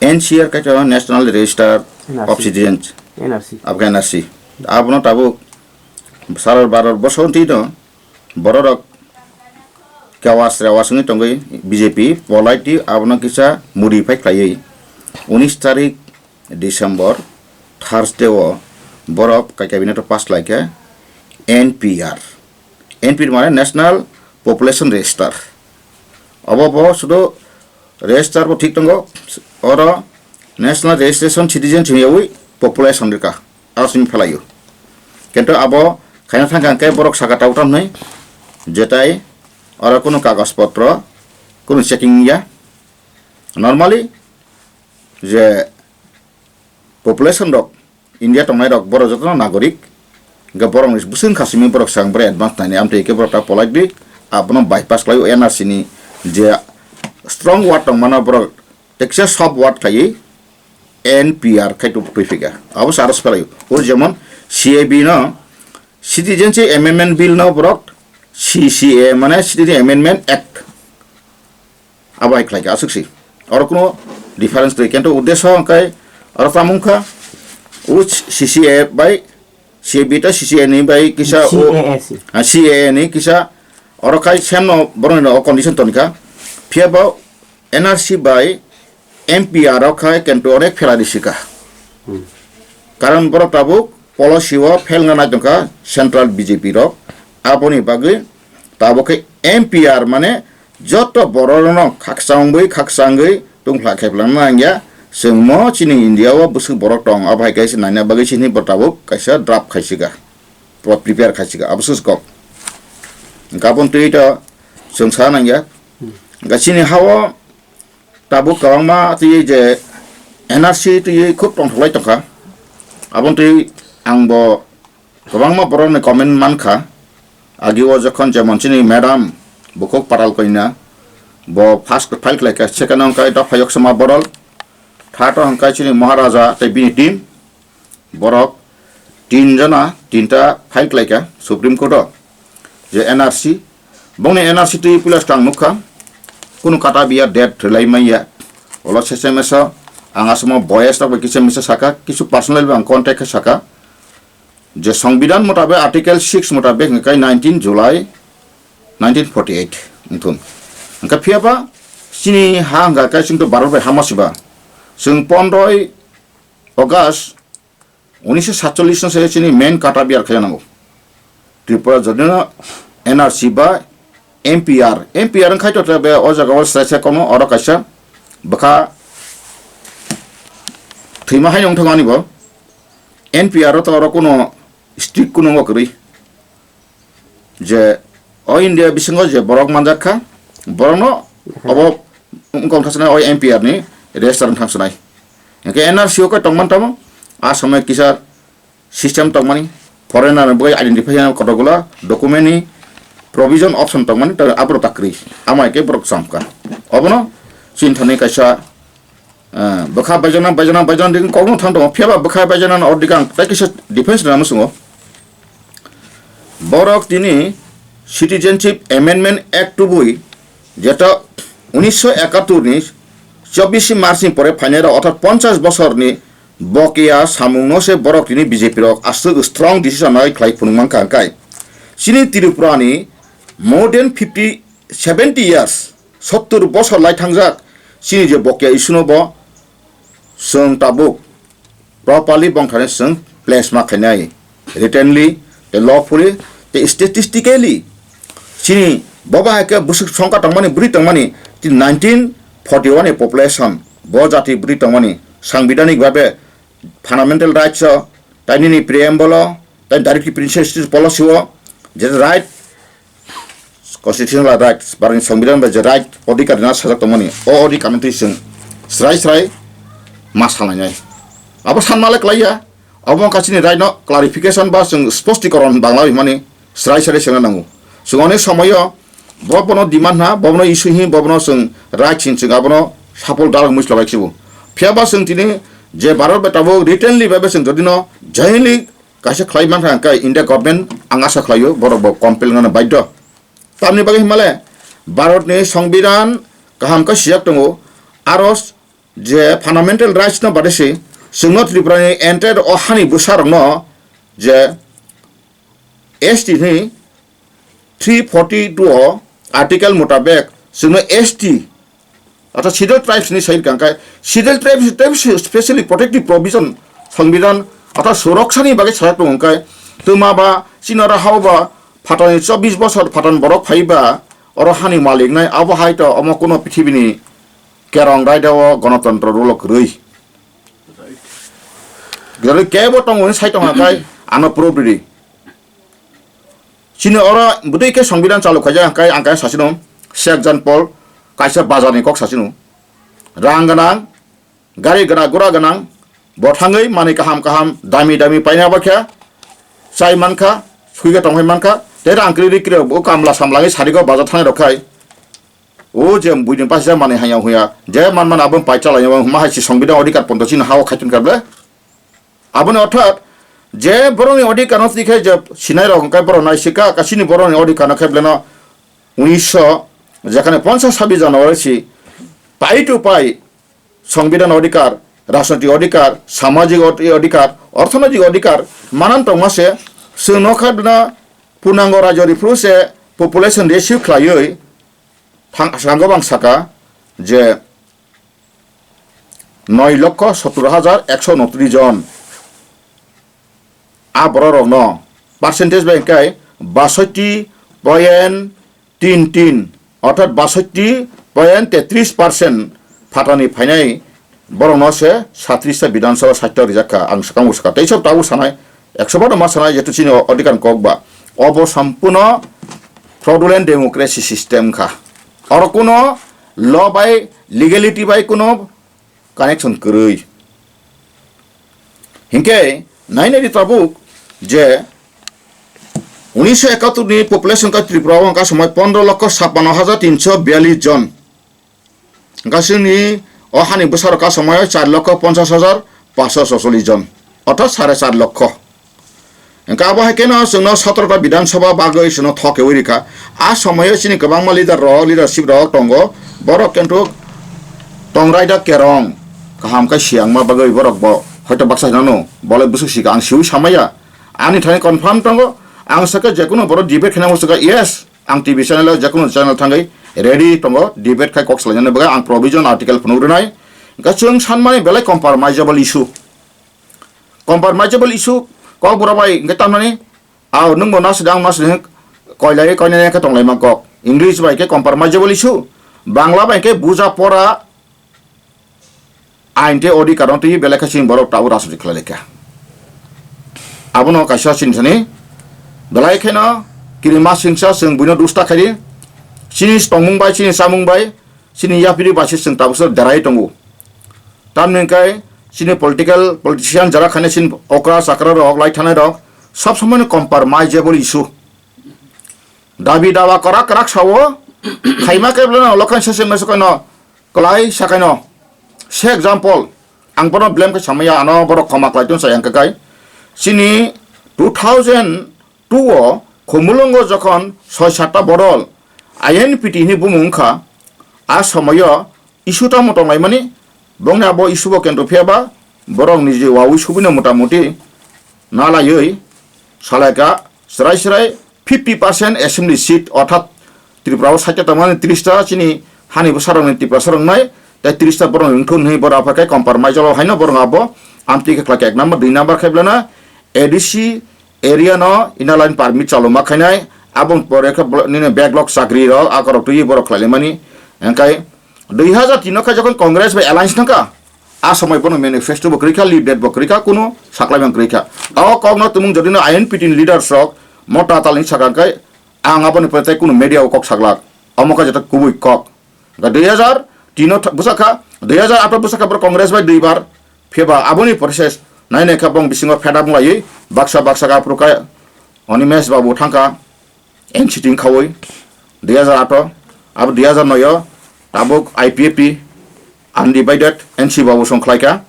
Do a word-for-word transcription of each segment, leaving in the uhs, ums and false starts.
N C R kaitor National Register of N R C. Citizens, N R C. Afghan N R C. Abono tabuk sara Bharat borsonti no bororok kewas rewas wngwi tongwi B J P politely abono kisa modify khlaiwi unis tarik December, Thursday o borok kai cabinet o pass khlaikha N P R. N P R mane National Population Register. Obo bo sudu register bo thik tongo, oro National Registration Citizen chwngyawi population rwkha, aro simi phelaio. Kintu abo khaina thangkha hwnkhe borok saka tau tamo hwnwi, jetai oro kunu kagoj potro, kunu checking wngya. Normally je population rok India tongnai rok borok jotono nagorik, hwnkhe borokni bwswng kha simi borok swkang borok advance naini, amtwi hwnkhe borok ta politely abono bypass khlai o N R C ni je strong word tongmano borok teksa soft word khlaiwi N P R khai twi phika. Abo se aro se phelaio. O jemon C A B no, Citizenship Amendment Bill no borok C C A mane Citizenship Amendment Act. Abo hai khlai kha aswk si. Oro kuno difference twi, kintu uddesho hwnkhe oro tamo wngkha, o C C A bai C A B ta C C A ni bai kisa o, C A A C. Ah, C A A ni kisa oro khai same no borok ni o condition toni kha. Phiya bo N R C bai N P R rok khai kintu onek phela risi kha. Hmm. Karon borok tabuk policy o fail wngna nai tongkha central B J P rok. Aboni bagwi tabuk khe N P R mane joto borok rokno khakchangwi khakchangwi tungphla kheplangna nangya. Chwng mo chini India o bwswk borok tong, abo hai kaisa naina bagwi chini bo tabuk kaisa draft khaisika, bo prepare khaisika, abo swk kok. Gabon twi to chwng sa nangya. Ga chini ha o tabuk kwbangma twi je N R C twi khub tongthoklai tongkha. Aboni twi ang bo kwbangma borokni comment mankha. Agi o jokhon jemon chini madam Bukhuk Patal Koina, bo first file khlaikha, second o hwnkhe Dopha Yoksoma Boral, third o hwnkhe chini Maharaja tei bini team. Borok tin jona, tinta file khlaikha Supreme Court o je N R C. Bongni N R C twi puila swkang nukha, kunu kata biya date rwlai manya. Olo sese meso ang asamo boyes rok bai kisa misa saka, kisu personal bai ang contact khe saka. Je Songbidan motabe Article six motabe hwnkhe nineteen July nineteen forty-eight wngthun. Hwnkhe phiyaba chini ha hwnkha khe chwngto Bharat bai hama siba. Chwng pondroi August unisho satchollish no se chini main kata biyar khaina nango. Tripura jodino N R C ba N P R, N P R wngkhai to be o jaga o srai srai kono oro kaisa bwkha thwima hai wngthok ani bo. N P R o to oro kuno strict kuno wng kwrwi. Je o India bisingo je borok manjak kha, borokno obo wngkha wngkha sanai o N P R ni register wngkha sanai. Hwnkhe N R C o khe tongman tamo, a samai kisa system tongmani, foreigner ni bagwi identify khe kotorgwla document ni provision option tongmani, tei aborok ta kwrwi, amai khe borok chamkha. Obono chini thani kaisa Ah, bwkha baijana, baijana, baijana digi kokno thang tongo. Phiya ba bwkha baijana no ordi kang tai kisa defense rwna musungo. Borok tini Citizenship Amendment Act tubui, jeta unisho ekattor ni chobbish March ni pore phainai rok, orthat ponchash bosor ni bokiya samung no se borok tini B J P rok aswk strong decision nai khlai phunuk mankha hwnkhe. Chini Tripura ni more than fifty seventy years, sottur bosor lai thangjak, chini je bokiya issue no bo chwng tabuk properly bongthani chwng place ma khainai, writtenly, tei lawfully, tei statistically. Chini bo bahai khe bwswk songkha tongmani, bwrwi tongmani, chini nineteen forty-one ni population, bo jati bwrwi tongmani, sangbidanik babe fundamental rights o, tei nini preamble o, tei directive principal policy o, je right constitutional rights, barani songbidan bai je right, odhikar rina sajak tongmani, o odhikar no twi chwng srai srai ma salainai. Abo sanma le klaiya, abo wngkha chini right no clarification ba chwng spostikorn Bangla bai hwnmani srai srai swngna nango. Chwng onek somoyo bo bono demand ha, bono issue hi, bono chwng right hin chwng abono sapol dalak muislok bai khibo. Phiya ba chwng tini je Bharat bai tabuk writtenly bai chwng jodi no jointly kaisa khlai mankha, hwnkhe India government ang asa khlaio, borok bo compel wngna baidho. Tamni bagwi hwnmale Bharatni Songbidan kaham khe sijak tongo, aro je fundamental rights no bade se chwngno Tripura ni entire o hani bwsa rokno je S T ni three forty two o article mutabek chwngno S T, orthat Scheduled Tribes ni sai kangkai, Scheduled Tribes tei specially protective provision, Songbidan, orthat suraksani bagwi sajak tongo hwnkhe, twma ba chini oro hao ba phatani chobbish bosor phatani borok phai ba oro hani malik nai, abo hai to omo kuno pithibini kerong raida o gonotontro rwlok rwi. Jori kebo tongo hwnwi sai tongkha kai ano proof ridi. Chini oro bwtwi khe Songbidan chalu khaijak hwnkhe ang khe sachino, se example, kaisa bazar ni kok sachino. Rang gwnang, gari gwnang, gura gwnang, bo thangwi manwi kaham kaham, dami dami paina bakha, chai mankha, sui khe tongwi mankha, tei rang kwrwi rwi kwrwi bo kamla samla wngwi sarigo bazar thangnai rok khai. O je buini paisa manwi hanya huya, je man man abo pai chalai ma hai si Songbidan odhikar ponto chini hao khaitun kable. Aboni orthat je borokni odhikar no twi khe je sinai rok hwnkhe borok nai sika, kasini borokni odhikar no khe bleno unisho jekhane ponchas sabis January si pai to pai Songbidan odhikar, rajnoitik odhikar, samajik od-, odhikar, orthonoitik odhikar manan tongma se chwng nokha duna punango rajyo riphuru se population ratio khlaiwi thang-, sangwbang saka je noi lokho sottur hajar ekso unotris jon. A borok rokno percentage bai hwnkhe basotti point tin tin, orthat basotti point tetris percent phatani phainai borokno se satris ta Bidhan Sabha sait ta rijak kha, ang swkang bo swkha. Tei sab tabuk sanai ekso bar ma sanai jeto chini odhikar kok ba. Obo sampuno fraudulent democracy system kha. Oro kuno law bai, legality bai kuno connection kwrwi. Hinkhe nainai di tabuk je unisho ekattor ni population ka Tripura o wngkha somoi pondro lokho sappanno hajar tinso biyallis jon. Hwnkha chini o hani bwsarok ka somoi char lokho ponchas hajar paanso socholish jon. Orthat sare char lokho. Hwnkhe abo hai kheno chwngno sotro ta Bidhan Sabha bagwi chwngno thok khewi rikha. A somoio chini kwbangma leader rok, leadership rok tongo. Borok kintu tongrai da kerong. Kaham khe siyangma bagwi borok bo hoito baksa hinano bolai bwswk sika ang siwi samaya. Ani thani confirm tongo. Ang sakhe jekunu borok debate khaina muchukha, yes. Ang T V channel o jekunu channel thangwi ready tongo debate khai kok salainani bagwi ang provision article phunuk rwnai. Hwnkhe chwng sanmani belai compromisable issue. Compromisable issue, kok bura bai hwnkhe tamnani, ao nwngbo nasidi ang nasidi hwnkhe koilai koinani khe tonglaima kok. English bai khe compromisable issue, Bangla bai khe buja pora, ain tei odhikar no twi belai khe chini borok tabuk rajniti khlai laikha. Abono kaisa chini thani belai kheno kirima singsa chwng buino dusta khaidi, chini tongmung bai, chini chamung bai, chini yapiri bai se chwng tabukso derai tongo. Tamni hwnkhe chini political, politician jara khainai chini okra chakra rok, lai thanai rok, sob somoi no compromisable issue. Dabi dawa kwrak kwrak sao, khaima khe belai no lokhan sese meso kaino kwlai sakaino. Se example, ang bono blame khe samaya, ano borok khoma khlai tong chaya hwnkhe kai. Chini two thousand two o Khumulwngo jokhon soi satta bodol I N P T hinwi bumung wngkha, a somoio issue tamo tonglaimani, bongni abo issue bo kendro phiya ba, borok niji wawi subino motamuti nalaiwi salaikha, chwrai chwrai fifty percent assembly seat, orthat Tripura o sait ta tongmani tris ta chini hani bwsarokni Tiprasa rok wngnai, tei tris ta borok wngthun hinwi borok apha khe compromise o haino borok abo amtwi khe khlai kha ek number, dui number khe belai no A D C area no inner line permit chaluma khainai, aboni pore khe blo-, nini backlog chakri rok akorok twiwi borok khlailaimani. Hwnkhe dui hazar tin o khe jokhon Congress bai alliance nangkha, a somoi bono manifesto bo kwrwi kha, leave date bo kwrwi kha, kunu saklai man kwrwi kha. O kok no tumung jodi no I N P T ni leaders rok mota talni sakha hwnkhe ang aboni pore tei kunu media o kok saklak, omo khe jeta kubui kok. Hwnkhe dui hazar tin o tha-, bwsakha, dui hazar aat o bwsakha borok Congress bai duibar pheba aboni process nainai kha bong bisingo fed up wnglaui baksa baksa kha phuru kha Animesh Babu thangkha N C T wngkhaui dui hazar aat o, abo dui hazar noi o tabuk I P F T undivided N C Babu song khlaikha.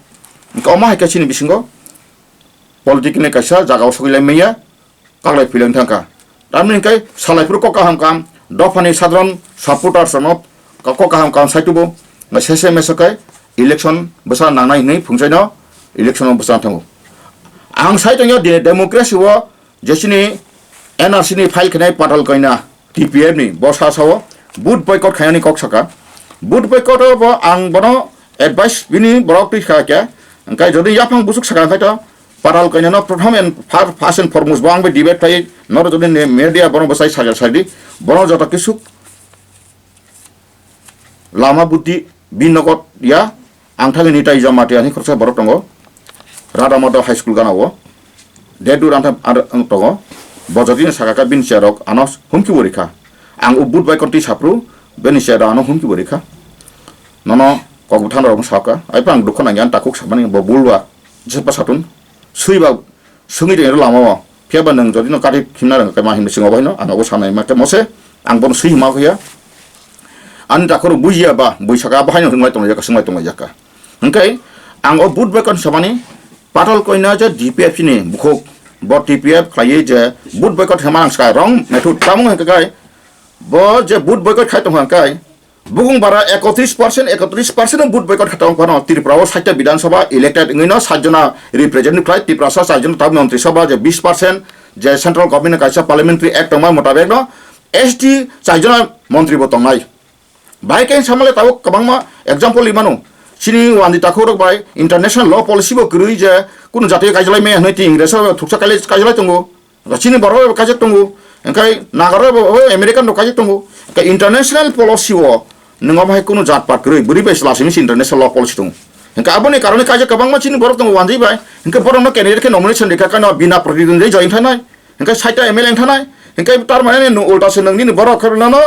Hwnkhe omo hai khe chini bisingo political ni kaisa jaga o sogwi lai manya. Kaklai phileng thangkha. Tamni hwnkhe salai phuru kok kaham kaham dophani sadharon supporters rokno kok kaham kaham sai tubu. Sese meso khe Election bwsa nangnai hinwi phungsaino election o bwsa thango. Ang sai tongya de-, democracy o jesini N R C ni file khenai Patal Koina T P F ni bo sa sao vote boycott khainani kok saka. Vote boycott o bo ang bono advice bini borok twi kha khe. Hwnkhe jodi yaphang busuk saka hwnkhe to Patal Koina no prothom and fir-, first and foremost bo ang bai debate khai noro jodi ne media bono bwsai saja sadi bono joto kisuk lama buddhi bini nogo ya, ang thangwi Nitai Jamatia hinwi khoroksa borok tongo, Radha Madhab High School gana o, Dedur ang thang-, ang tongo, bo jotino saka kha bini chair rok ano humki bo rikha, ang o vote boycott twi sapru, bini chair rok ano humki bo rikha, nono kok bwthang rok sakha, ai pang dukho nangya ang takhuk samani bo bulwa, jesa pa satun, swiba swngwi tongwi lama o. Phiya ba nwng jodi no kati khimna rwng khe ma himni swngo bai no, ang abo sanai ma khe mose, ang bono swi hima khe ya. Ani takhoro bujiya ba, bui saka abo haino hwnglai tonglaijak, swngbai tonglaijak. Hwnkhe ang o vote boycott samani Patal Koina je D P F ni bukhuk, bo T P F khlaiwi je vote boycott hema ang sa wrong method tamung hwnkhe kai bo je vote boycott khai tongkha hwnkhe Bukung bara ekotris percent, ekotris percent vote boycott khatong phano Tripura o saita Bidhan Sabha elected wngwi no sat jona representative khlai Tiprasa char jona tabuk Montri Sabha je bis percent je central government ni kaisa parliamentary act tongma mutabek no S T char jona montri bo tongnai. Bai khe samale tabuk kwbangma example ri mano. Chini wandi takhuk rok bai international law policy bo kwrwi je kunu jati kaijalai me hwnwi ti Ingres rok thuksa kailai, kaijalai tongo. Chini borok rok kaijak tongo, hwnkhe Nagarok bo, o American rok kaijak tongo. Hwnkhe international policy o nwng omo hai kunu jat pat kwrwi, bwrwi bai chwla simi se international law policy tongo. Hwnkhe aboni karone kaijak kwbangma chini borok tongo wanjwi bai, hwnkhe borokno candidate khe nomination rikha khe no bina pratidindi join thanai, hwnkhe saita M L A wng thanai, hwnkhe tar mane nwng ulta se nwng nini borok khe nono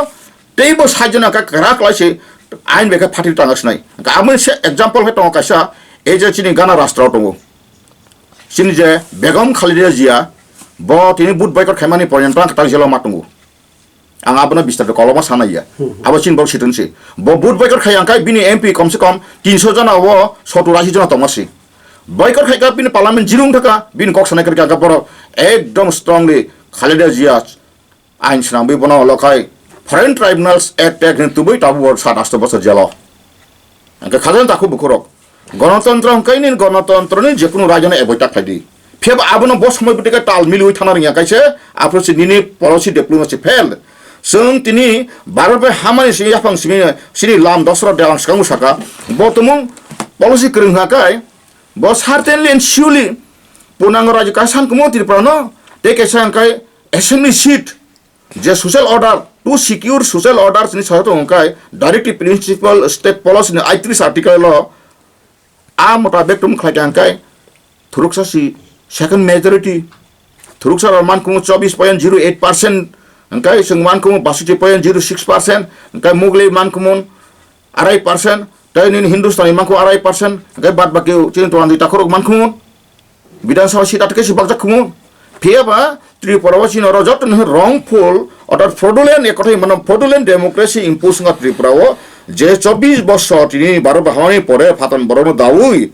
teibo site jona khe kwrak lai se ain bai khe phatwi tangna sinai. Hwnkhe aboni se example khe tongo kaisa, ei je chini Gana Rashtra o tongo. Chini je Begum Khaleda Zia, bo tini vote boycott khaimani porjonto ang kwtal jelo ma tongo. Ang abono bistarito kolokma sana ya. Hmm. Abo chini borok sitonsi. Bo vote boycott khai ang khai bini M P komse kom tinso jona o sottor ashi jona tongma si. Boycott khai kha bini parliament zero wng thaka, bini kok sanai kwrwi kha borok ekdom strongly Khaleda Zia ain swnamwi bono ulo khai Foreign Tribunals Act, Act hwnwi tubui tabuk bo sat asto bosor jelo. Hwnkhe khajang takhuk bukhurok. Gonotontro hwnkhe nini gonotontroni jekunu raijano avoid ta khlaidi. Phiya ba abono bo somoi bwtwi khe tal miliui thana rwngya kaisa, aphuru se nini policy diplomacy failed. Chwng tini Bharat bai hamani simi yaphang simi sini lam dosra delang swkango saka. Bo tumung policy kwrwng hwnkha khe bo certainly and surely punango raijyo kaisa wngkhumu Tripura no tei kaisa hwnkhe assembly seat. Je social order, to secure social order ni sayo tongo kai directive principle state policy ni aitris article o a motabek tum khlai tang kai thuruksa si second majority, thuruksa rok man kumu chobis point zero eight percent, hwnkhe chwng man kumu basoti point zero six percent, hwnkhe Mugli man kumu arai percent, tei nini Hindustani man kumu arai percent, hwnkhe bad baki chini Twandi takhorok man kumu. Bidhan Sabha seat atwkhe se bakjak khumu. Phiya ba Tripura o chini oro joto no wrongful order, fraudulent, ek kothai mano fraudulent democracy impose wngkha Tripura o, je chobbish bosor tini Bharat hamani pore phaton borok no dawi,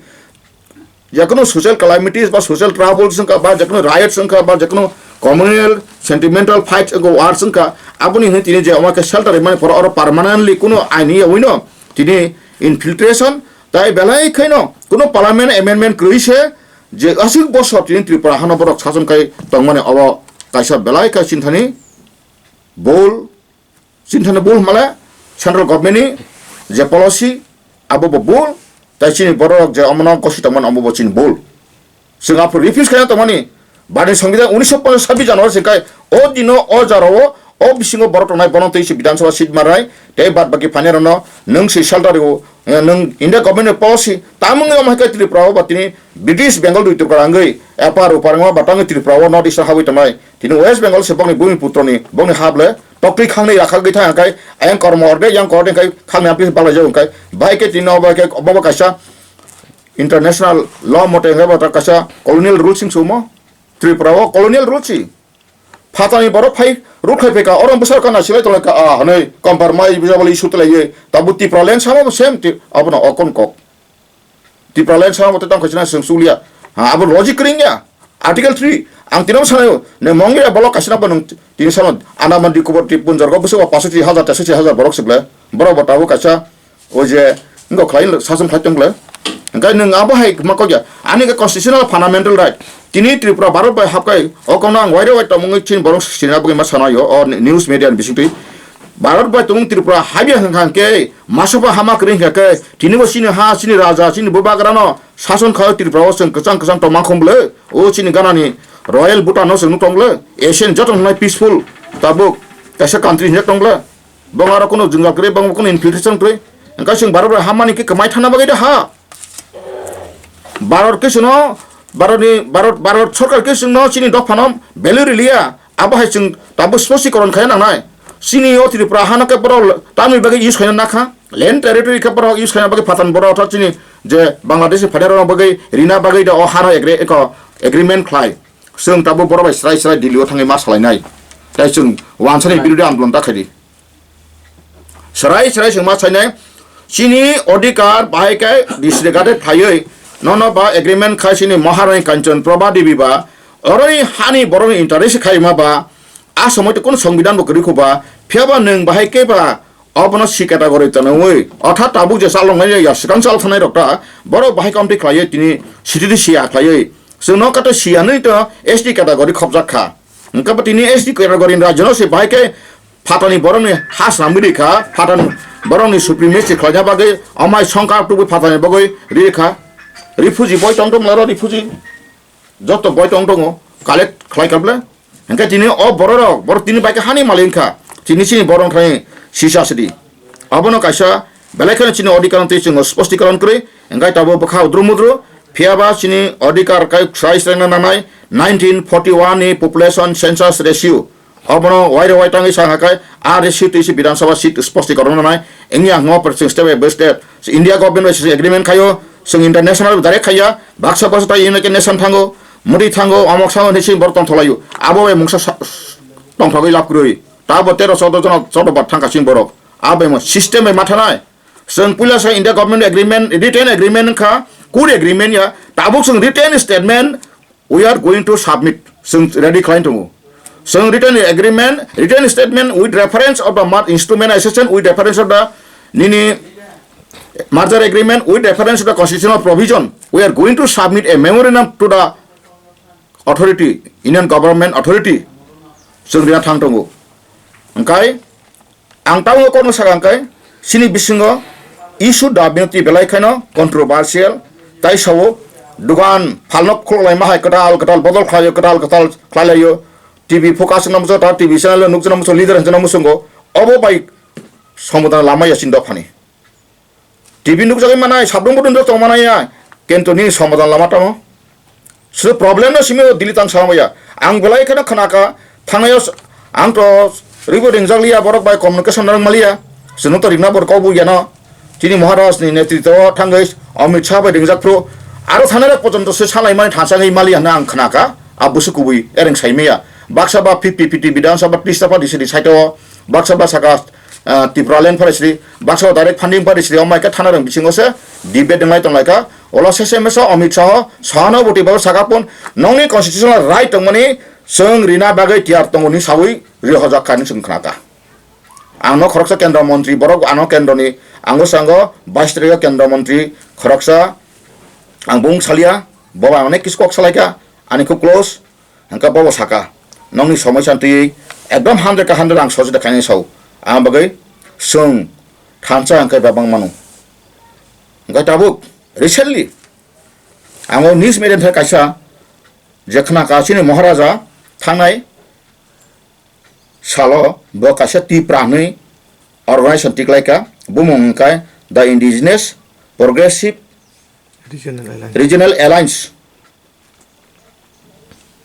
jekono social calamities ba social troubles wngkha ba jekono riots wngkha ba jekono communal sentimental fights wngkha, wars wngkha, aboni hwnwi tini je omo khe shelter rimani pore oro permanently kuno aini yawi no tini infiltration tai belai khaino kuno parliament amendment kwrwi se, je aswk bosor tini Tripura hano borok sason kai tongmani obo kaisa belai kha chinthani bul, chinthani bul hwnmale central government ni je policy abo bo bul, tai chini borok je omono gosi tongmani obo bo chini bul. Chwng aphuru refuse khaina tongmani bani songbidhan unisho ponchas sabbish January se kai o dino o jaro o o bisingo borok tongnai bono twi se Bidhan Sabha seat marai tei bad baki phainai rokno nwng se shelter rw. Eh, nwng India government ni policy tamungni omo hai khe Tripura o ba tini British Bengal dui tukra wngwi epar upar wngma ba tangwi Tripura o North East o habwi tongnai. Tini West Bengal se bokni bumi putroni bokni hap le toktwi khangni rakha gwi thang kai ayang kormo orde yang korde kai khangni amtwi baklai jago kai bai khe tini obo khe obo kaisa international law mote hwnkhe bo kaisa colonial rule sing sumo Tripura o colonial rule si. Phatani borok phai ruk khai phaikha, oro bwsarok kana silai tonglaikha, ah, hwnwi compromise bijabali issue twlaiwi. Tabuk Tipraland sama bo same ti-, abono okon kok. Tipraland sama bo tei tongkha sina swng sukliya. Ha, abo logic kwrwngya. Article three, ang tino sanayo, ne mongya bolok kaisina bo nwng tini sano Andaman Nicobar Dippunjorgo bwswk ba paso tri hajar, teso tri hajar borok se ble. Borok bo tabuk kaisa, o je, Wngkha khlai, sason khlai tong bwle. Hwnkhe nwng abo hai ma kok ya. Ani khe constitutional fundamental right. Tini Tripura Bharat bai hapkai, o kokno ang waire wai tongmungwi chini borok sinina bagwi ma sanai o, o news media ni bisingtwi. Bharat bai tongmung Tripura habya hwnkha khe, masapa hama kwrwi hwnkha khe, tini bo chini ha, chini raja, chini bubagrano sason kha Tripura o chwng kwchang kwchang tongmang khum bwle. O chini ganani royal Bhutan no chwng nuk tong bwle. Asian joto hwnai peaceful tabuk kaisa country hinjak tong bwle. Bong aro kunu jwngjal kwrwi, bong kunu infiltration kwrwi. Hwnkhe chwng Bharat bai hamani khe kwmai thangna bagwi da ha. Bharat khe chwngno, Bharatni, Bharat, Bharat Sarkar khe chwngno chini dophano value riliya. Abo hai chwng tabuk spostikorn khaina nangnai. Chini o Tripura hano khe borok tamni bagwi use khaina nakha. Land territory khe borok use khaina bagwi phathan borok otha chini je Bangladesh phaida rok bagwi rina bagwi da o hano agre-, eko agreement khlai. Chwng tabuk borok bai srai srai Delhi o thangwi ma salainai. Tai chwng wansani birude andolon ta khaidi. Srai srai chwng ma sainai, chini odhikar bahai khe disregarded khaiwi nono ba agreement khai chini Maharani Kanchan Prabha Devi ba oroni hani borokni interest khaima ba a somoi to kunu songbidan bo kwrwi kho ba, phiya ba nwng bahai khe ba obono C category tanawi, orthat tabuk je chalongnai ya swkang chal thanai rok ta borok bahai kamtwi khlaiwi tini sitidi siya khlaiwi chwngno kato siya nwi to S T category khopjak kha. Hwnkhe bo tini S T category ni rajyo no se bahai khe phatani borokni ha swnamwi rikha, phatani borokni supremacy khlaina bagwi amai songkar tubui phatani bagwi rikha. Refugee boi tong tong laro refugee. Joto boi tong tongo, collect khlai kha bwle. Hwnkhe tini o bororok, borok tini bai khe hani malik wngkha. Tini chini borok thani sisa sidi. Abono kaisa belai kheno chini odhikar twi chwng spostikorn kwrwi, hwnkhe tabuk bwkha udru mudru, phiya ba chini odhikar kai swrai swraina nanai nineteen forty one ni population census ratio. Obono waire wai tangwi sa hakai, a ratio twi se Bidhan Sabha seat spostikorn nanai, wngya hwngo step by step. India government bai se agreement khaio, chwng international direct khaiya, baksa baksa tai United Nation thango, mudi thango, omok sango hinwi se borok tongthok laio. Abo bai mungsa sa-, tongthogwi lab kwrwi. Tabo tero choudo jono choudo bar thangkha chini borok. Abo bai mo system bai mathanai. Chwng puila sa India government agreement, written agreement wngkha, code agreement ya. Tabuk chwng written statement, we are going to submit. Chwng ready khlai tongo. Chwng written agreement, written statement with reference of the mer-, instrumentalization with reference of the nini merger agreement with reference to the constitutional provision. We are going to submit a memorandum to the authority, Union Government authority. Chwng rina thang tongo. Hwnkhe ang tabuk kokno sakha hwnkhe chini bisingo issue da binti belai kheno controversial tai sao dugan phalno khulok laima hai kwtal kwtal bodol khlaio, kwtal kwtal khlai laio. T V focus wngna muchungo, ta T V channel nukjana muchungo, leader hinjana muchungo. Obo bai somadan lama ya chini dophani. T V nukjagwi manai, sabrumbo dundro tong manai ya, kintu nini somadan lama tamo. Sudu problem no simi o Delhi tang sama ya. Ang belai kheno khnaka, thangnayo s-, ang to ribo ringjak liya, borok bai communication narwk maliya. Chwngno to rikna borok kok bu yano. Chini Maharaj ni netritwo thangwi Amit Shah bai ringjak phru. Aro thanai rok pojonto se salai mani thansa wngwi maliya hwnwi ang khnaka. A busu kubui ereng saimaya. Baksa ba fifty fifty Bidhan Sabha tris ta party sidi saito. Baksa ba saka ah, Tipraland Forestry, baksa direct funding Forestry, o mai khe thana rang bisingo se debate wnglai tong lai kha. Olo sese mesa Amit Shah, Sahana Bhuti babu saka pun, nongni constitutional right tongmani chwng rina bagwi tiyar tongo ni sawi ri hojak kha ni chwng khna kha. Ang no khoroksa kendra montri, borok ano kendra ni, ang bo sango bais tarik o kendra montri khoroksa, ang bung salia, bo bai onek kis kok salai kha, ani khub close, Hwnkhe bobo saka, "Nokni somoi chan twi ekdom hundred ka hundred ang sojita khainai sao." Ang bagwi chwng thansa hwnkhe bebak mano. Hwnkhe tabuk recently ang o news media thai kaisa je khna ka chini Maharaja thangnai salo bo kaisa Tipra hwnwi organization tiklai ka, bumung hwnkhe The Indigenous Progressive Regional Alliance. Regional Alliance.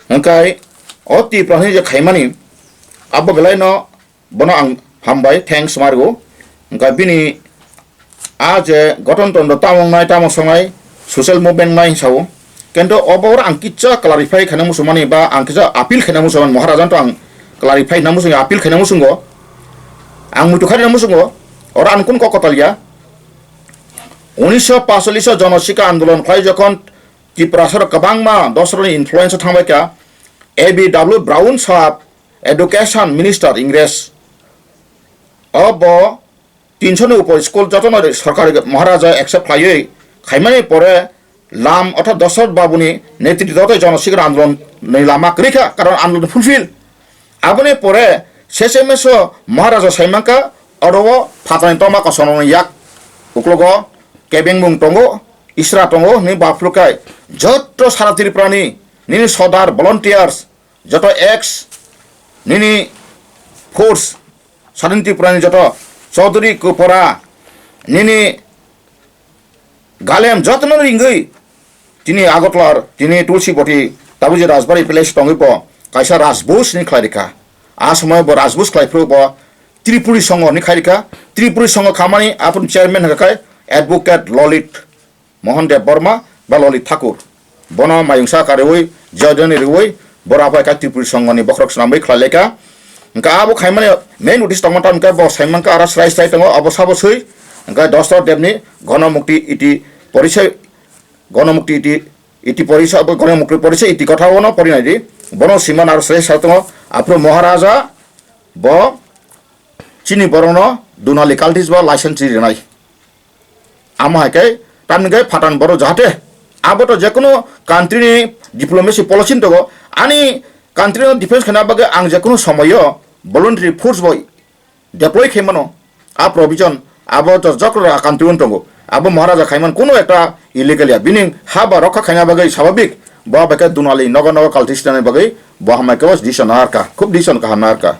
Hwnkhe o Tipra hwnwi je khaimani, abo belaino bono ang hambai, thanks margo. Hwnkhe bini a je gotontondo tamo wngnai, tamo songnai, social movement wngnai sao. Kintu obo oro ang kisa clarify khaina muchungmani ba ang kisa appeal khaina muchungmani, Maharajan to ang clarify khaina muchungo, appeal khaina muchungo. Ang muitu khaina muchungo, oro ang kun kok kotal ya. Unisho pacholish o Jonosika Andolon khlai jokhon Tiprasarok kwbangma dosrokni influence o thangbai kha, A B W Brown sahab, Education Minister Ingres, obo tinsho ni upor school jotono sorkar Maharaja accept khlaiwi khaimani pore Lam orthat Dosrot Babuni netritwtwi Jonosikhan Andolon ni lama kwrwi kha, karon andolon fulfill. Aboni pore sese meso Maharaja saimankha, oro o phatarni tongma kosongrokni yak uklogo kebengmung tongo, isra tongo hwnwi baphuru khai jotto sara Tripurani nini sodar volunteers, joto ex nini force, Sadin Tripurani joto Chaudhary Kupara nini Galem jotono ringwi tini Agartala tini Tulsi Boti tabuk je Rajbari Palace tongwi bo kaisa Rajbus ni khlai rikha. A somoy bo Rajbus khlai phuru bo Tripuri Songho ni khai rikha. Tripuri Songho khamani aphuru chairman hwnkha khai Advocate Lolit Mohan Deb Borma ba Lolit Thakur. Bono mayungsa kariwi, joidoni riwi, bora bai ka Tripuri Songho ni bokhorok swnamwi khlai laikha. Hwnkha abo khaimani main uddesho tongma tamo hwnkhe bo saimankha aro srai srai tongo, abo sabo swi hwnkhe Dosrot Debni Gonomukti Iti Porisoi, Gonomukti Iti, Iti Porisoi, abo Gonomukti Porisoi Iti kotha bono porinai di. Bono siman aro srai srai tongo. Aphuru Maharaja bo chini borokno Dunali cultist ba license rinai. Amo hai khe tamni khe phathan borok jahate abo to jekono country ni diplomacy policy ni tongo, ani country no defense khaina bagwi ang jekono somoyo voluntary force bai deploy khai mano. A provision abo to jokra country no tongo. Abo Maharaja khaiman kuno ekta illegal ya. Bini ha ba rokha khaina bagwi sababik bo bai khe Dunali nogo nogo cultist ni bagwi bo hamai khe decision narka, khub decision kaham narka.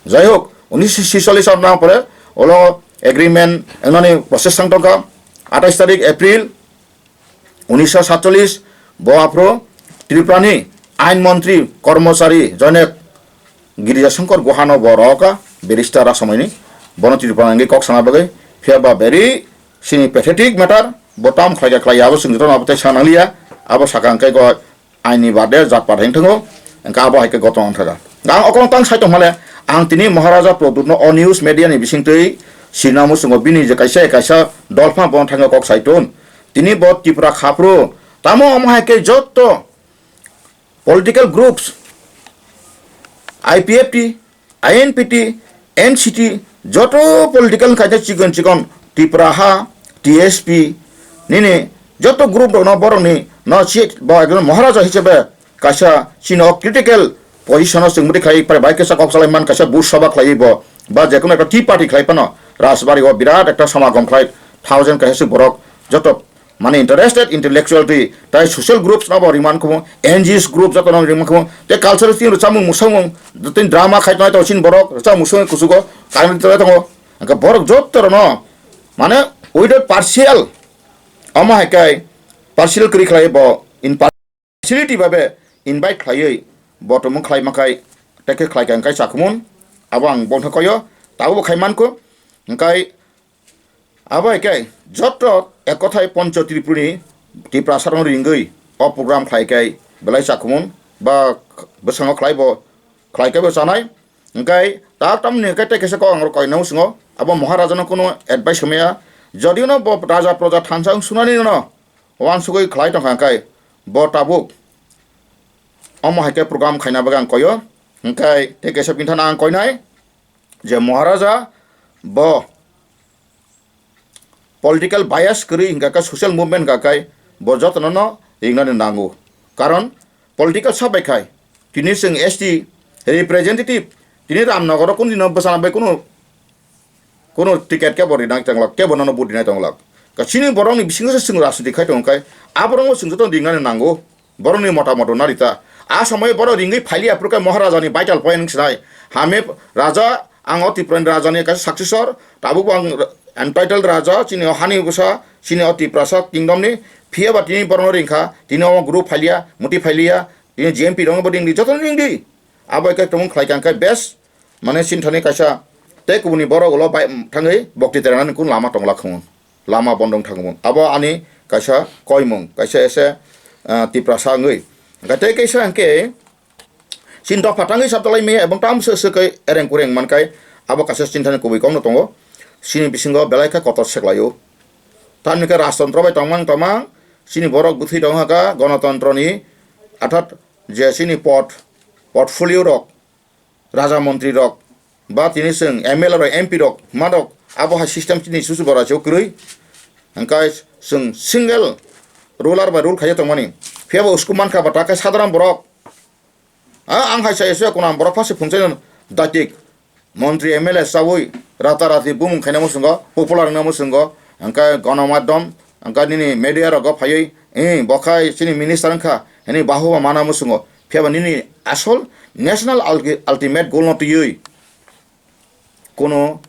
Jai hok, unisho sisolish nang pore olo agreement wngnani process thang tongkha. Atais tarik April unisho satcholish bo aphuru Tripurani ain montri kormochari Jonek Girija Shankar Guhano bo roka barrister a somoini bono Tripura wngwi kok sana bagwi phiya ba very sini pathetic matter bo tam khlai khlai abo chwng jotono abo tei sanang liya abo sakang khe go aini bade jat pat heng thango, hwnkhe abo hai khe gotong wngkha. Ang okong tang sai tongmale, ang tini Maharaja Pradyutno o news media ni bisingtwi sirna muchungo bini je kaisa kaisa dolphang bo thangwi kok sai ton. Tini bo Tripura khapro, tamo omo hai khe jotto political groups, I P F T, I N P T, N C T, joto political kaisa chikon chikon Tripura ha, T S P, nini joto group rokno borokni no si bo ekdom Maharaja hisabe kaisa chini o critical position o chwng bwtwi khlai bai kaisa kok salai man kaisa bush sabha khlai bo ba jekono ekta tea party khlai phano Rajbari o birat ekta samagom khlai thousand kaisa borok joto mane interested intellectual twi tai social groups no bo ringman khumu, N G Os group joto no ringman khumu, tei cultural team rwchapmung mwsamung tei drama khai tongnai tongo chini borok rwchapmung mwsamung kuchugo kainwi tongo. Hwnkhe borok joto rokno mane without partial, omo hai khe partial kwrwi khlai bo in facility bai be invite khlaiwi bo tongmung khlai makhai tei khe khlai kha hwnkhe chakhumun abo ang bongtha koyo tabuk khai mankho hwnkhe. Abo hai khe joto ek kothai Poncho Tripurani Tiprasa rokno ringwi o program khlai khe belai chakhumun ba bwskango khlai bo khlai khe bo chanai. Hwnkhe tak tamni hwnkhe tei kaisa kok ang koinai muchungo abo Maharaja no kunu advice hwnmaya, jodi no bo raja proja thansa wng sunani no wansugwi khlai tongkha hwnkhe bo tabuk omo hai khe program khaina bagwi ang koyo. Hwnkhe tei kaisa phinthano ang koinai je Maharaja bo political bias kwrwi hwnkha khe social movement hwnkha khe bo jotono no ringnani nango. Karon political sabai khai tini chwng S T representative tini Ramnagar o kunu dino bwsana bai kunu kunu ticket kebo rinai tonglak, kebo nono vote rinai tonglak. Ka chini borokni bisingo se chwng rajniti khai tongo khai aborokno chwng jotono ringnani nango. Borokni motamot rwna rita. A somoyo borok ringwi phailiya, phuru khe Maharajani vital point wng sinai. Hame raja, ang o Tripurani rajani kaisa successor, tabukbo ang entitled raja, chini o hani bwsa, chini o Tiprasa kingdomni, phiya ba tini borokno ringkha, tini omo group phailiya, muti phailiya, tini G M P rokno bo ringdi, jotono ringdi. Abo ekhe tongmung khlai kha hwnkhe best, mane sinthani kaisa tei kubuni borok ulo bai thangwi bokti teranani kun lama tongla khungo. Lama bondong thangmung. Abo ani kaisa koimung, kaisa ese, ah, Tiprasa wngwi. Hwnkhe tei kaisa hwnkhe, chini dopha tangwi sabdalai maya ebong tamo se se kai ereng kureng mankai, abo kaisa chinthani kubui kokno tongo. Chini bisingo belai khe kotor seklaio. Tamni khe rajtontro bai tongmang tongmang, chini borok bwthwi tong hakha gonotontroni, arthat je chini pod, portfolio rok, raja montri rok, ba tini chwng M L A rok, M P rok, hwnma rok, Abo hai system chini susu bara chuk kwrwi. Hingkai chwng single ruler by rule khaio tongmani. Phiya bo usku mankha ba ta khe sadharan borok. A, ang hai chaya suya kuna borok phase phungchai no datik. Montri M L A chawi rata rati bumung khaina musungo, popular wngna musungo, hingkai gonomadhyam, hingkai nini media rogo phaiwi, eh, bo khai chini minister wngkha, hini bahuba mana musungo. Phiya ba nini asol national ulti-, ultimate goal no twiwi. Kuno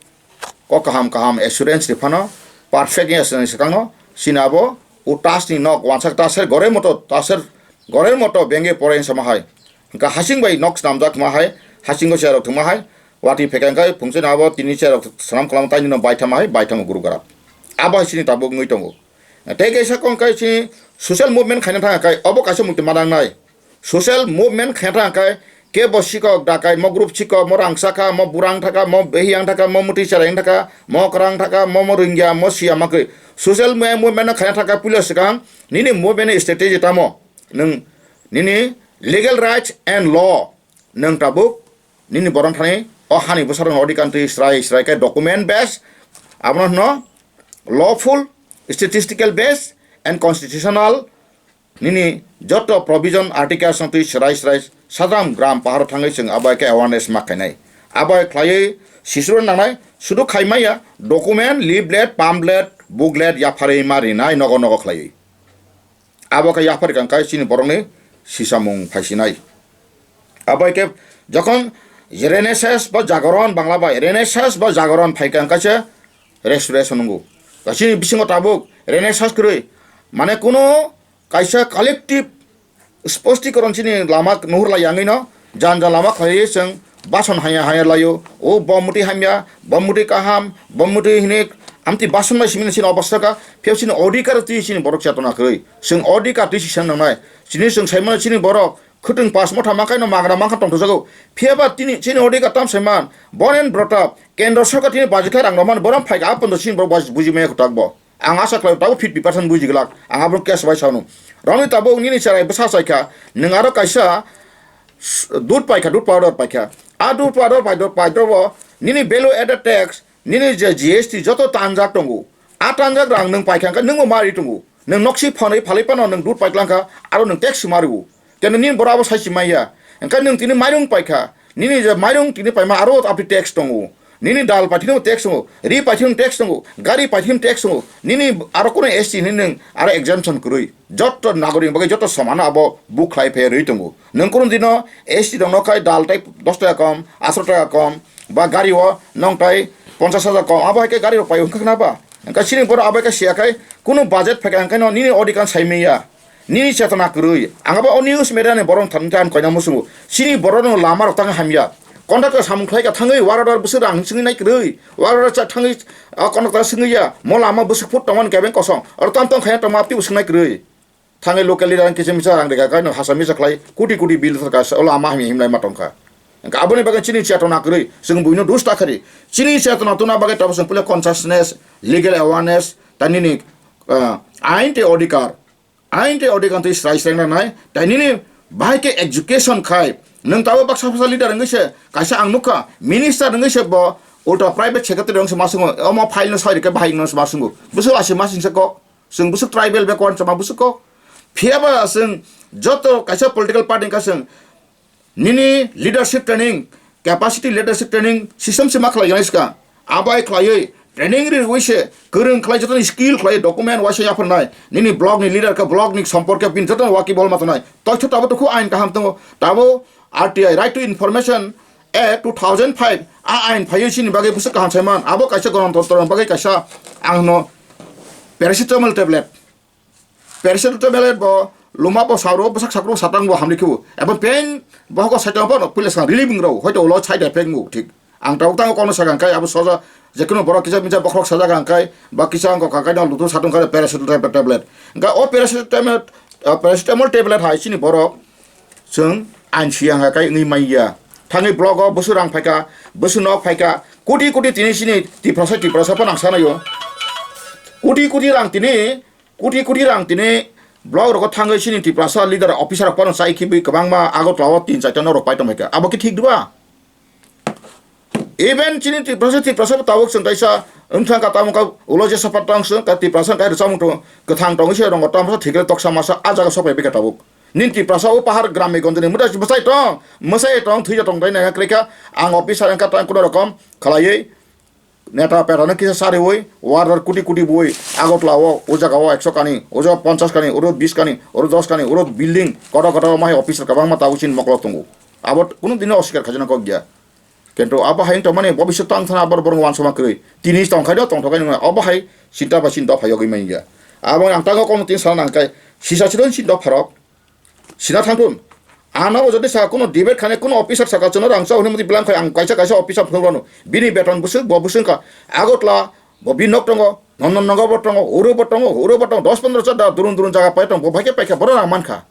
kok kaham kaham assurance ri phano, perfect ni assurance swkang no, chini abo o tas ni nok wansak taser gore moto, taser gore moto benge pore sama hai. Hingka hasing bai nok snamjak ma hai, hasing go cherok thuma hai, wati phekang kai phungse na abo tini cherok swnam kalam tai no bai thama hai, bai thama guru gara. Abo hai chini tabuk ngui tongo. Tei kaisa kong kai chini social movement khaina thang kai, obo kaisa mukti madang nai. Social movement khe thang khe, kebo sikok dakai, mo group sikok, mo rangsa kha, mo burang thaka, mo behiyang thaka, mo muti charaiyang thaka, mo kwrang thaka, mo, mo ringya, mo siya ma khe. Social me-, movement no khe thang khe puila swkang, nini movement ni strategy tamo? Nwng nini legal rights and law nwng tabuk nini borom thani o hani bwsarok odhikar twi srai srai khe document based, abono hwno lawful, statistical based and constitutional. Nini joto provision articles no twi srai srai sadram gram paharo thangwi chwng abo hai khe awareness ma khainai. Abo hai khlaiwi sisiro nangnai sudu khaimaya document, leaflet, pamphlet, booklet yapharwi ma rinai nogo nogo khlaiwi. Abo khe yaphar kang kai chini borokni sisamung phaisinai. Abo hai khe jokhon Renaissance ba Jagoron Bangla bai Renaissance ba Jagoron phai kang kaisa restoration nungo. Chini bisingo tabuk Renaissance kwrwi mane kuno kaisa collective sposti koron chini lama nuhur lai yangwi no jan jan lama khlaiwi chwng bason haya haya laio. O bom muti hamya, bom muti kaham, bom muti hinik amti bason bai simini chini obostha ka phiyok chini odhikar twi chini borok chetona kwrwi. Chwng odhikar twi sisa nangnai. Chini chwng saimano chini borok khwtwng pas motha mankhai no magra mankha tongthokjago. Phiyaba tini chini odhikar tam saiman. Born and brought up. Kendra sorkar tini bajikhai rang rwmani borom phaika apondo chini borok baj-, bujimaya kwtak bo. Ang asa khlai tabuk fifty percent buji glak. Ang abono case bai sanu. Romni tabuk nini cherai bwsa chaikha. Nwng aro kaisa s-, dud paikha, dud powder paikha. A dud powder pai, dud pai, dud bo nini value added tax, nini je G S T joto tanjak tongo. A tanjak rang nwng paikha hwnkhe nwngbo mari tongo. Nwng noksi phonwi phalwi phano nwng dud paiklangkha, aro nwng tax suma rwo. Keno nini borok abo sai si maya. Hwnkhe nwng tini mairung paikha. Nini je mairung tini paima aro aboni tax tongo. Nini dal paithino tax tongo, ri paithino tax tongo, gari paithino tax tongo. Nini aro kono S T hinwi nwng aro exemption kwrwi. Jotto nagorik bagwi jotto somano abo buk khlai phai rwi tongo. Nwng kono dino S T rokno khai dal tai dos taka kom, atharoh taka kom, ba gari o nwng tai ponchash hajar kom, abo hai khe gari rok pai wngkha khna ba? Hwnkhe chini borok abo hai khe siya khai kunu budget phaikha hwnkhe no nini odhikar sai manya. Nini chetona kwrwi. Ang abo o news media ni borok thani thani koina musungo. Chini borok no lama rok tang hamya. Contractor samung khlai ka thangwi work order bwswk rang singwi nai kwrwi. Work order cha thangwi, ah, contractor singwi ya. Mo lama bwswk phut tongmani kebeng kosong. Oro tam tong khaya tongma apti bwswk nai kwrwi. Thangwi local leader ang kisa misa rang rega kai no hasa misa khlai kuti kuti bill thar ka o lama hamya himlai ma tongkha. Hwnkhe aboni bagwi chini chetona kwrwi. Chwng buino dus ta khari. Chini chetona tuna bagwi tabuk chwng puila consciousness, legal awareness, ta nini, ah, ain tei odhikar. Ain tei odhikar twi srai srai na nai, tai nini bahai khe education khai, nwng tabuk baksa baksa leader wngwi se, kaisa ang nukha, minister wngwi se bo ulta private secretary wngse ma swngo, omo file no soi rikhe bahai wngno se ma swngo, bwswk lasi ma singsa kok, chwng bwswk tribal backward chama bwswk kok, phiya ba chwng joto kaisa political party wngkha chwng, nini leadership training, capacity leadership training system se ma khlai gwnai swkang. Abo hai khlaiwi training riwi se kwrwng khlai jotono skill khlai document waisa yapharnai. Nini block ni leader khe block ni sompor khe bini jotono wakibol ma tongnai. Toitho tabo tukhu ain kaham tongo. Tabo R T I, Right to Information Act two thousand five, a ain phaiwi chini bagwi bwswk kaham saiman. Abo kaisa gonotontro ni bagwi kaisa ang hwno paracetamol tablet. Paracetamol tablet bo luma bo sauro bwsak sakro satang bo hamri khibo. Abo pain bo hoko saitang bo puila sa relieving rw. Hoito ulo side effect mu thik. Ang tabuk tango kono sakang kai abo soja jekunu borok kisa misa bokhorok sajak ang kai ba kisa ang kok kai no lutu satung kai paracetamol tablet. Ga o paracetamol, ah, paracetamol tablet hai chini borok chwng ain siyang kai wngwi manya. Thangwi block o bwswk rang phaika, bwswk nok phaika, koti koti tini chini Tiprasa, Tiprasa phano ang sanayo. Koti koti rang tini Kuti kuti rang tini block rogo thangwi chini Tiprasa leader officer rok phano chai khibi kwbangma Agartala o tin charta norok pai tongkha. Abo khe thik diba? Even chini Tiprasa, Tiprasa bo tabuk chwng kaisa wngthang ka, tamo ka ulo jesa pat tang chwng ka Tiprasa kai rwchapmung tongo, kwthang tongwi se rongo tamo thikre toksa masa a jaga sok bai bikha tabuk. Nini Tiprasa o pahar gram gonjani mwtai mwsai tong, mwsai tong, thwija tong dai nai kwrwi kha. Ang officer wngkha tang kuno rokom khlaiwi neta peta no kisa sariwi order kuti kuti bui Agartala o, o jaga o ekso kani, o jaga ponchas kani, oro bis kani, oro dos kani, oro building kotor kotor o mahai officer kwbangma tabuk chini mokolo tongo. Abo kunu dino oswikar khaijana kok ya. Kintu abo hai wngtongmani bobiswt tang thana abo borok wansukma kwrwi. Tini tongkhaino tongthokgwi nwngnai. Obo hai sinta bai sinta phai yogwi manya. Abo ang tango kokno tin sana nangkhe sisa sidon sinta pharok sina thangthun. Ano jodi sa kuno debate khane kuno officer saka chwngno rang chao hinwi bilang khai ang kaisa kaisa officer phunuk rano. Bini beton bwswk bo bwswk kha. Agartala bo bi nok tongo, non non nogo bo tongo, uro bo tongo, uro bo tongo, dos pondro cha da durun durun jaga pai tongo, bo bai khe pai kha, borok rang man kha.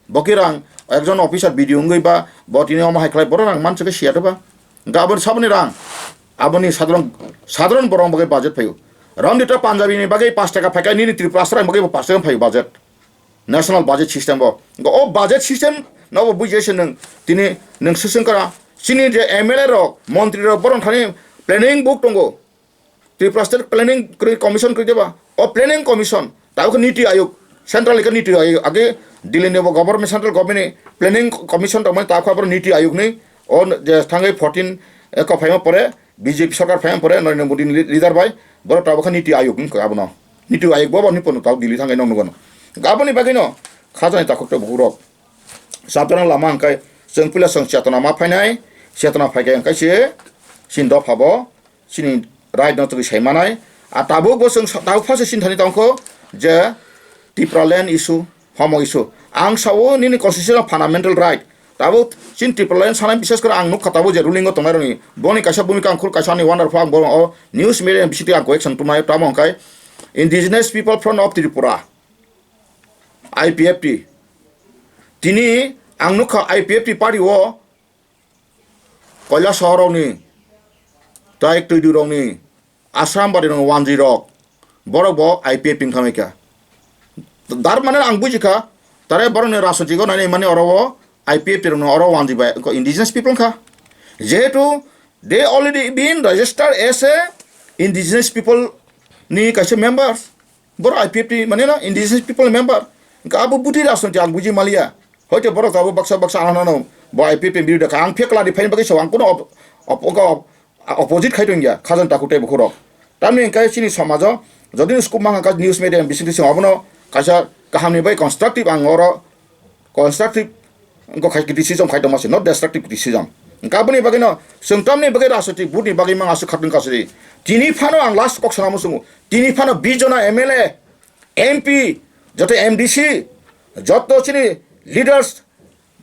Bo khe rang ekjon officer B D O wngwi ba bo tini omo hai khlai borok rang manchukhe siya to ba. Hwnkhe aboni saboni rang, aboni sadharon, sadharon borok bagwi budget phaio. Ramdita Punjabi ni bagwi pash taka phaikha, nini Tripura Astra ni bagwi bo pash taka phaio budget. National budget system bo. Hwnkhe o budget system no bo bujia se nwng tini nwng swswng kara. Chini je M L A rok, montri rok borok thani planning book tongo. Tripura State Planning kwrwi Commission kwrwi diba? O Planning Commission, tabuk khe Niti Ayog, Central ni khe Niti Ayog, age Delhi ni bo government, Central government ni Planning Commission tongmani, tabuk khe aboro Niti Ayog ni, o je thangwi fourteen, eh, ko phaima pore, B J P sarkar phaima pore, Narendra Modi ni leader bai, borok tabuk khe Niti Ayog wngkha abono. Niti Ayog bo boni pono tabuk Delhi thangwi nokno gano. Aboni bagwi no khajani takhuk tei bukhuk rok. Chatona lama hwnkhe chwng puila chwng chetona ma phainai, chetona phaikhe hwnkhe se chini dopha bo chini right no twi sai manai. A tabuk bo chwng sa-, tabuk phase chini thani tongkho je Tipraland issue, homo issue. Ang sao nini constitution of fundamental right. Tabuk chini Tipraland sanai bises kore ang nukha tabuk je ruling o tongnai rokni boni kaisa bhumika ang khul kaisa ani wonderful ang bo o news media bisingtwi ang question tumai tamo hwnkhe Indigenous People Front of Tripura. I P F T. Tini ang nukha I P F T party o Koilashahar rokni, tai Twidurokni, Asrambari rokni wanjwi rok, borok bo I P F T wngkha mai kha. Dar mane ang bujikha, tare borokni rajnitiko nainai mani oro o I P F T rokno oro wanjwi bai indigenous people wngkha. Jehetu they already been registered as a indigenous people ni kaisa members. Borok I P F T mane no indigenous people member. Hwnkhe abo bwtwi rajniti ang buji maliya. Hoito borok tabuk baksa baksa ano no bo I P F T birodha kha. Ang phekla di phaini bagwi sao ang kuno op-, op-, op-, opposite khai tongya khajan takhuk tei bukhurok. Tamni hwnkhe chini somajo jodi no scope mankha news media bisingtwi chwng obono kaisa kahamni bai constructive ang oro constructive wngkha khai criticism khai tongma se, not destructive criticism. Hwnkhe aboni bagwino chwng tamni bagwi rajniti vote ni bagwi mang aswk khatungkha se. Tini phano ang last kok sana muchungo. Tini phano bis jona M L A, M P, joto M D C, joto chini leaders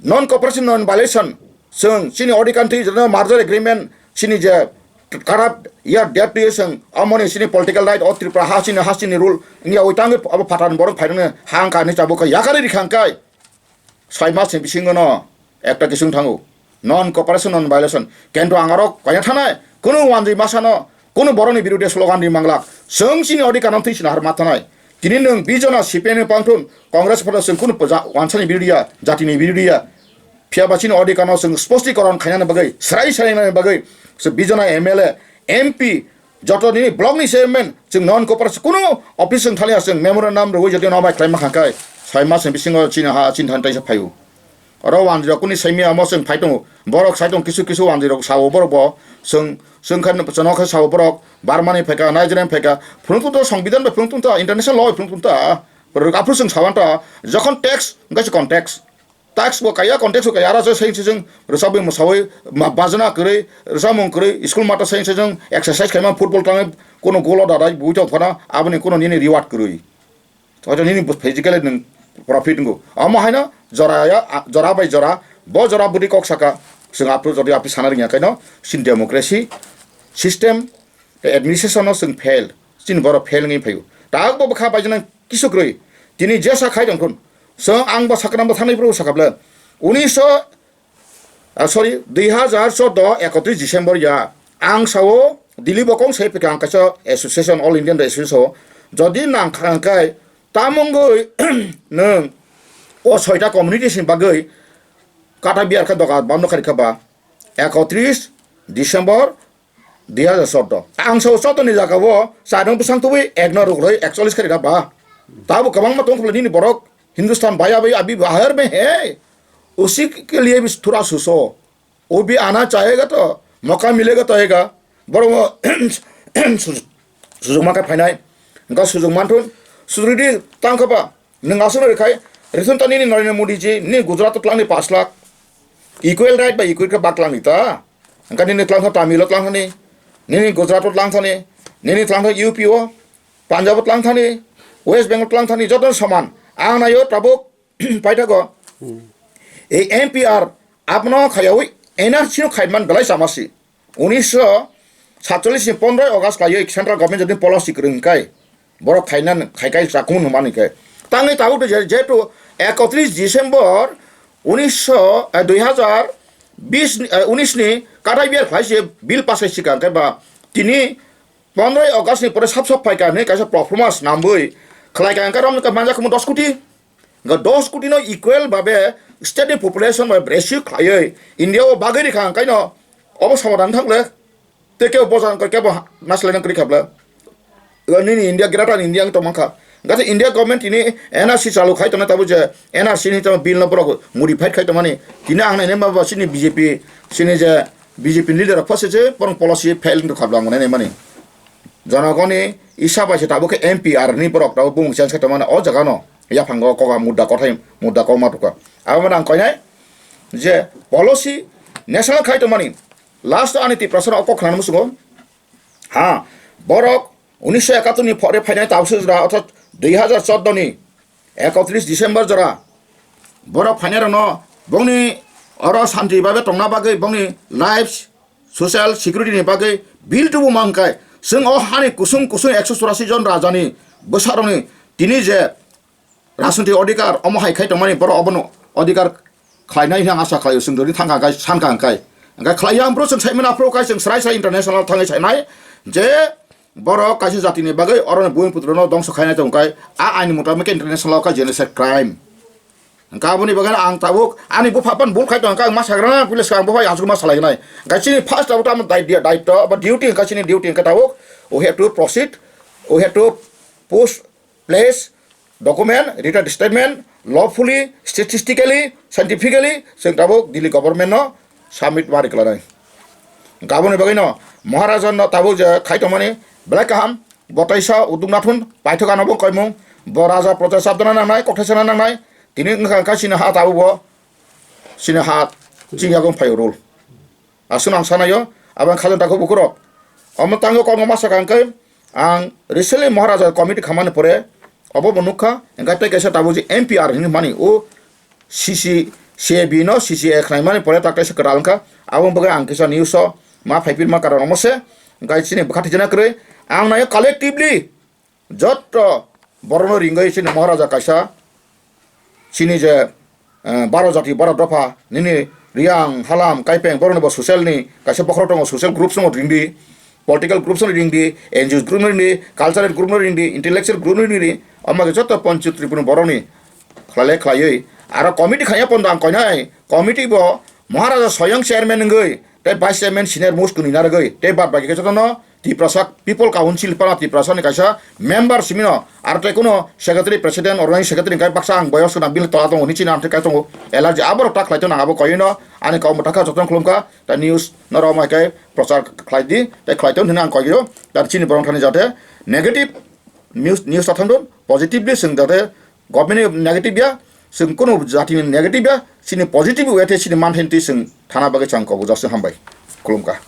non cooperation, non violation, chwng chini odhikar thwi joto merger agreement chini je karak ya date twi chwng amoni chini political right o Tripura ha chini ha chini rule wngya oi tangwi abo phatani borok phairokno ha wngkha hinwi tabuk kha yakarwi rikha hwnkhe. Soi mas ni bisingo no ekta kisung thango, non cooperation, non violation. Kintu ang aro kaya thanai, kunu wanjwi masa no, kunu borok ni birude slogan ri manglak. Chwng chini odhikar no thwi sina har ma thanai. Tini nwng bis jona C P I ni pangthun, Congress photo chwng kunu puja wansani birudiya, jati ni birudiya. Phiya ba chini odhikar no chwng sposti koron khainani bagwi, srai srai nani bagwi, se bis jona M L A, M P, joto nini block ni chairman, chwng non cooperation, kunu office chwng thali chwng memorandum rwui jodi no bai khlai ma kha khe, soi mas ni bisingo chini ha, chini than taisa phaio. Oro wanjwi rok kuni saimya omo chwng phai tongo. Borok sai tong kisu kisu wanjwi rok sao borok bo. Chwng, chwng kha no, chwng no khe sao borok. Burma ni phaika, Nigeria ni phaika. Phunuk tong ta, Songbidan bai phunuk tong ta, international law bai phunuk tong ta. Borok aphuru chwng sawan ta. Jokhon tax, hwnkhe se context. Tax bo kaya, context bo kaya. Ara se sai se chwng rwchabwi mwsawi, ma-, bajna kwrwi, rwchapmung kwrwi, school mata sai se chwng exercise khaima, football tangwi, kono golo dadai bui tong phano, aboni kono nini reward kwrwi. Hoito nini bo physically nwng profit wngo. Omo haino jora ya, a, jora bai jora, bo jora bwtwi kok saka, chwng aphuru jodi aphuru sana rwngya kaino, chini democracy system, tei administration no chwng fail, chini borok fail wngwi phaio. Tabuk bo bwkha baijana kisu kwrwi, tini jesa khai tongthun, chwng ang bo sakna bo thanai phuru sakha bwle. Unisho Ah, sorry, dui hazar chordo ekotris December ya. Ang sao, Delhi bo kong sai phikha ang kaisa association, All Indian Association o. Jodi nang kha hwnkhe, tamungwi nwng o soita communities ni bagwi kata biyar kha doga bando kha rikha ba. Ekotris December Dui hajar chordo. Ang sao chordo ni jaga o char nung bwsang tubui ek no rwgwlwi ekchollis kari da ba. Tabo kwbangma tong phla nini borok Hindustan baya bai abi bahar mein hai. Usi ke liye bhi thora socho. Wo bhi aana chahega to mauka milega to ayega. Borok mo sujug ma khe phainai. Ga sujug manthun. Sujug di tang kha ba. Nwng aswk no rwkhai, rwthun ta nini Narendra Modi ji, nini Gujarat o twlang ni pash lakh. Equal right bai equal khe bak twlang ni ta. Hwnkha nini twlang thani Tamil o twlang thani, nini Gujarat o twlang thani, nini twlang thani U P o, Punjab o twlang thani, West Bengal o twlang thani, joto no soman. Ang naio tabuk paithago. Ei M P R abono khaiyawi N R C no khaiman belai chamasi. Unisho satchollis ni pondroi August khlaiwi central government jodi policy kwrwng kai, borok khaina khaikai chakung hwnmani khe. Tangwi tabuk je, jehetu ekotris December unisho, eh, dui hajar bis, eh, unis ni katai biar khlai se bill pass khai sika khe ba tini pondroi August ni pore sap sap phaika hinwi kaisa performance nambwi khlaika hwnkhe romni khe manjak khumu dos koti. Ga dos koti no equal babe state ni population bai ratio khlaiwi India o bagwi rikha hwnkhe no obo somadan thang le. Tei kebo bojan khe kebo naslai nang kwrwi kha bla. Ga nini India greater India wng tong mankha. Hwnkhe India government tini N R C chalu khai tongnai tabuk je N R C ni tamo bill no borok modified khai tongmani. Tini ang nainai ma ba chini B J P chini je B J P leader rok phase je borok policy fail wng tong kha bla ang nainai mani. Jonogoni isa bai se tabuk khe M P R ni borok tabuk bumung change khe tongmani o jaga no yaphango koga mudda kothai mudda kokma tukha. Abo mani ang koinai je policy national khai tongmani last ani Tiprasa no kok khna musungo. Ha, borok unisho ekatur ni phore phainai tabuk se jora orthat dui hajar chordo ni ekotris December jora borok phainai rokno bongni oro santi babe tongna bagwi bongni lives social security ni bagwi bill tubu mankhe, chwng o hani kusung kusung ekso churasi jon rajani bwsarokni tini je rajniti odhikar omo hai khai tongmani borok obono odhikar khlainai hwnwi ang asa khlaio, chwng jodi thangkha hwnkhe sankha hwnkhe. Hwnkhe khlaiya ang bro chwng saimano aphuru khai chwng srai srai international thangwi sainai je borok kaisa jatini bagwi oroni bumi putrono dongso khainai tongkhe a aini mutabik khe international khe genocide crime. Hwnkhe aboni bagwi ang tabuk ani bupha phano bul khai tongkha, ang ma sagrana police khe ang bupha aswk ma salai nai. Hwnkhe chini first abo tamo dai-, daityo ba duty hwnkhe chini duty hwnkhe tabuk we have to proceed, we have to post, place, document, written statement, lawfully, statistically, scientifically chwng tabuk Delhi government no submit ma riklanai. Hwnkhe aboni bagwi no Maharaja no tabuk je khai tongmani belai kaham, bo taisa uduk nathun paithok ano bo koimung, bo raja proja sabdana nangnai, kokthaisana nangnai, tini wngkha wngkha chini ha tabuk bo chini ha chini yagung phaio rule. Aswk ang sanayo, abo ang khajan takhu bukurok. Omo tango kokno ma sakha hwnkhe, ang recently Maharaja committee khamani pore, obo bo nukha, hwnkhe tei kaisa tabuk je M P R hinwi mani, o C C, C A B no C C A khnai mani pore tak kaisa kwtal wngkha, abo wngkha ang kisa news o ma phaipirma karon omo se, hwnkhe chini bwkha thwijana kwrwi, ang nayo collectively, Jotto borokno ringwi chini Maharaja kaisa, chini je, eh, baro jati, baro dopha, nini Riang, Halam, Kaipeng, borokni bo social ni kaisa bokhorok tongo, social groups no ringdi, political groups no ringdi, N G Os group no ringdi, cultural group no ringdi, intellectual group no ringdi, omo khe jotto Panchayat Tripura ni borokni khlailai khlaiwi. Aro committee khaiya pondo ang koinai, committee bo Maharaja soyang chairman wngwi, tei vice chairman senior most kwnwi narwgwi, tei bad baki khe jotono Tiprasa People Council, Para Tiprasa ni kaisa member simino, aro tei kuno secretary, president, organizing secretary hwnkhe baksa ang boyos gwnang bini tola tongo, hwnwi chini ang thai kai tongo, allergy aborok ta khlai tongo, ang abo koino ani kok mwthakha jotono khulumkha, tei news norok mai khe prochar khlai di, tei khlai tong hwnwi ang koio, tei chini borok thani jate negative news, news ta thangdon, positively chwng jate government ni negative ya, chwng kunu jati ni negative ya, chini positive way tei chini manthai twi chwng thana bagwi chwng kok bujak se hambai. Khulumkha.